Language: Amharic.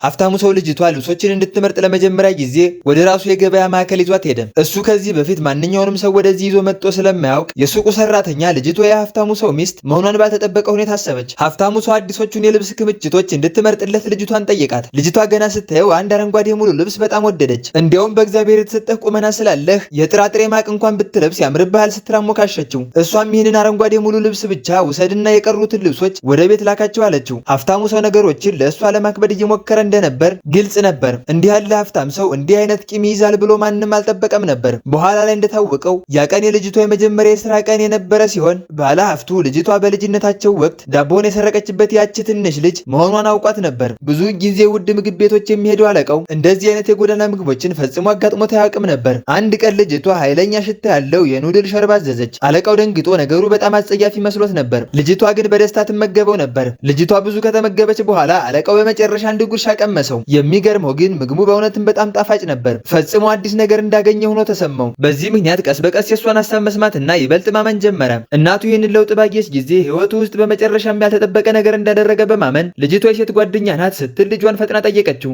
ሀብታሙ ሰው ልጅቷ ልብሶችን እንድትመርጥ ለመጀመሪያ ጊዜ ወደ ራሱ የገበያ ማዕከል ይዟት ሄደ። እሱ ከዚህ በፊት ማንኛውንም ሰው ወደዚህ ይዞ መጥቶ ስለማያውቅ የሱቁ ሰራተኛ ልጅቷ የሀብታሙ ሰው ሚስት መሆኗን ባልተጠበቀ ሁኔታ አሰበች። ሀብታሙ ሰው አዲሶቹን የልብስ ክምችቶች እንድትመርጥለት ልጅቷን ጠየቃት። ልጅቷ ገና ስታየው አንድ አረንጓዴ ሙሉ ልብስ በጣም ወደደች። እንዲያውም በእግዚአብሔር የተሰጠህ ቁመና ስላለህ የጥራጥሬ ማቅ እንኳን ብትለብስ ያምርብሃል ስትል አሞካሸችው። እሷም ይህንን አረንጓዴ ሙሉ ልብስ ብቻ ውሰድና የቀሩትን ልብሶች ወደ ቤት ላካቸው አለችው። ሀብታሙ ሰው ነገሮችን ለእሷ ለማክበድ እየሞከረ እንደነበር ግልጽ ነበር። እንዲህ ያለ ሀብታም ሰው እንዲህ አይነት ቂም ይይዛል ብሎ ማንም አልጠበቀም ነበር። በኋላ ላይ እንደታወቀው ያ ቀን የልጅቷ የመጀመሪያ የስራ ቀን የነበረ ሲሆን ባለ ሀብቱ ልጅቷ በልጅነታቸው ወቅት ዳቦን የሰረቀችበት ያቺ ትንሽ ልጅ መሆኗን አውቋት ነበር። ብዙ ጊዜ ውድ ምግብ ቤቶች የሚሄደው አለቃው እንደዚህ አይነት የጎዳና ምግቦችን ፈጽሞ አጋጥሞት አያውቅም ነበር። አንድ ቀን ልጅቷ ኃይለኛ ሽታ ያለው የ noodle ሾርባ አዘዘች። አለቃው ደንግጦ ነገሩ በጣም አጸያፊ መስሎት ነበር። ልጅቷ ግን በደስታ ትመገበው ነበር። ልጅቷ ብዙ ከተመገበች በኋላ አለቃው በመጨረሻ አንድ ጉርሻ ቀመሰው። የሚገርመው ግን ምግቡ በእውነትም በጣም ጣፋጭ ነበር። ፈጽሞ አዲስ ነገር እንዳገኘ ሆኖ ተሰማው። በዚህ ምክንያት ቀስ በቀስ የእሷን ሀሳብ መስማትና ይበልጥ ማመን ጀመረ። እናቱ ይህንን ለውጥ ባየች ጊዜ ሕይወቱ ውስጥ በመጨረሻም ያልተጠበቀ ነገር እንዳደረገ በማመን ልጅቷ የሴት ጓደኛ ናት ስትል ልጇን ፈጥና ጠየቀችው።